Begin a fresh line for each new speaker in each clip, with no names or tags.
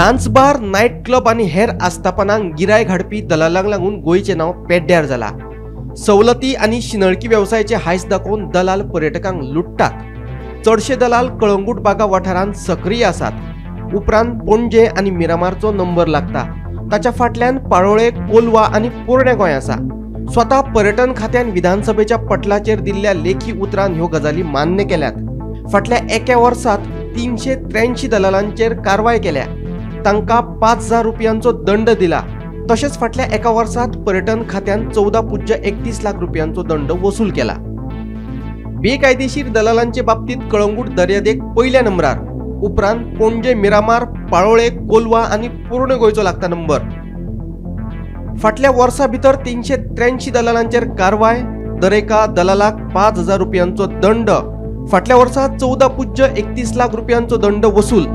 Dance bar, night club आनी हेर आस्थापनांक गिरायक हाडपी दलालांक लागून गोंयचें नांव पेड्ड्यार जाला। सवलती आनी शिनळकी वेवसायाचे हायस दाखोवन दलाल पर्यटकांक लुट्टात। चडशे दलाल कळंगूट बागा वाठारांत सक्रीय आसात। उपरांत पणजे आनी मिरामारचो नंबर लागता। ताच्या फाटल्यान पाळोळे, कोलवा आनी पोरणे गोंय आसा। स्वता पर्यटन खात्यान विधानसभेच्या पटलाचेर दिल्ल्या लेखी उतरान ह्यो गजाली मान्य केल्यात। फाटल्या एका वर्सात 383 दलालांचेर कारवाय केल्या। तांकां 5,000 रुपयांचो दंड दिला। तशेंच फाटल्या एका वर्सात पर्यटन खात्यान 14.31 लाख रुपयांचो दंड वसूल केला। बेकायदेशीर दलालांचे बाबतीत कळंगूट दर्यादेग पयल्या नंबरार, उपरांत पणजे, मिरामार, पाळोळे, कोलवा आनी पोरणे गोंयचो लागता नंबर। फाटल्या वर्सा भितर 383 दलालांचेर कारवाय, दरेका दलालाक 5,000 रुपयांचो दंड। फाटल्या वर्सा 14.31 लाख रुपयांचो दंड वसूल।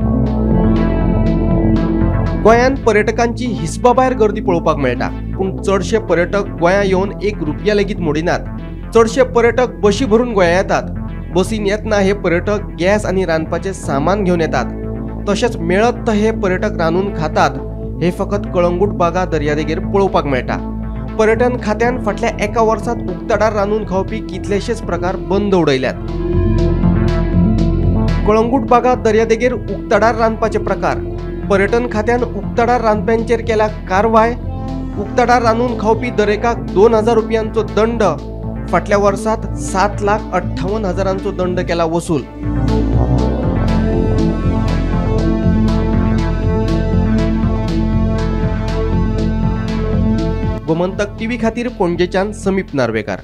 गोंयांत पर्यटकांची हिसबाभायर गर्दी पळोवपाक मेळटा, पूण चडशे पर्यटक गोंया येवन 1 रुपया लेगीत मोडिनात। चडशे पर्यटक बशी भरून गोंया येतात। बसीन येतना हे पर्यटक गॅस आनी रांदपाचें सामान घेवन येतात। तशेंच मेळत हे पर्यटक रांदून खातात। हे फकत कळंगूट बागा दर्यादेगेर पळोवपाक मेळटा। पर्यटन खात्यान फाटल्या एका वर्सात उक्ताडार रांदून खावपी कितलेशेच प्रकार बंद उडयल्यात। कळंगूट बागा दर्यादेगेर उक्ताडार रांदपाचे प्रकार, पर्यटन खात्यान उक्ताडार रांदप्यांचेर केला कारवाय। उक्ताडार रांदून खावपी दरेकाक 2,000 रुपयांचो दंड। फाटल्या वर्सात 7,58,000 दंड केला वसूल। गोमंतक टीव्ही खातीर पणजेच्यान समीप नार्वेकार।